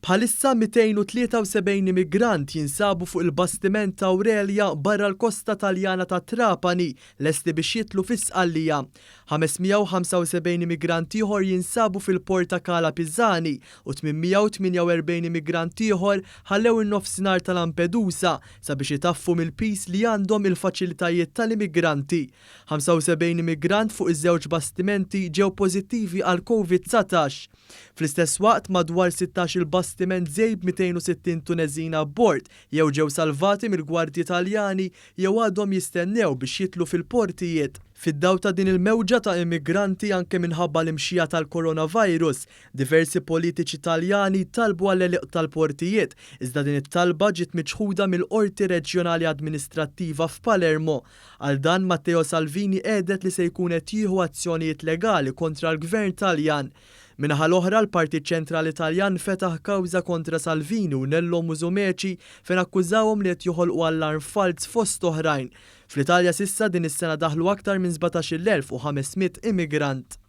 Bħalissa 273 immigrant jinsabu fuq il-bastiment Aurelia barra l-kosta Taljana ta' Trapani, lesti biex jidħlu fi Sqallija. 575 immigrant ieħor jinsabu fil-port ta' Cala Pisani u 848 immigrant ieħor ħallew in-nofsinhar ta' Lampedusa sabiex itaffu mill-piż li għandhom il-faċilitajiet tal-immigranti. 75 immigrant fuq iż-żewġ bastimenti ġew pożittivi għal Covid-19. Fl-istess waqt, madwar 16-il bastiment żejb 260 Tuneżin abbord jew ġew salvati mill-gwardji Taljani jew għadhom jistennew biex jidħlu fil-portijiet. Fid-dawl ta' din il-mewġa ta' immigranti anke minħabba l-imxija tal-coronavirus, diversi politiċi Taljani talbu għall-għeluq tal-portijiet, iżda din it-talba ġiet miċħuda mill-Qorti Reġjonali Administrattiva f'Palermo. Għal dan, Matteo Salvini hedded li se jkun qed jieħu azzjonijiet legali kontra l-Gvern Taljan. Min-naħa l-oħra, l-Partit Ċentrali Taljan fetaħ kawża kontra Salvini u Nello Musumeci fejn akkużawhom li qed joħolqu allarm falz fost oħrajn. Fl-Italja s'issa din is-sena daħlu aktar minn 17,500 immigrant.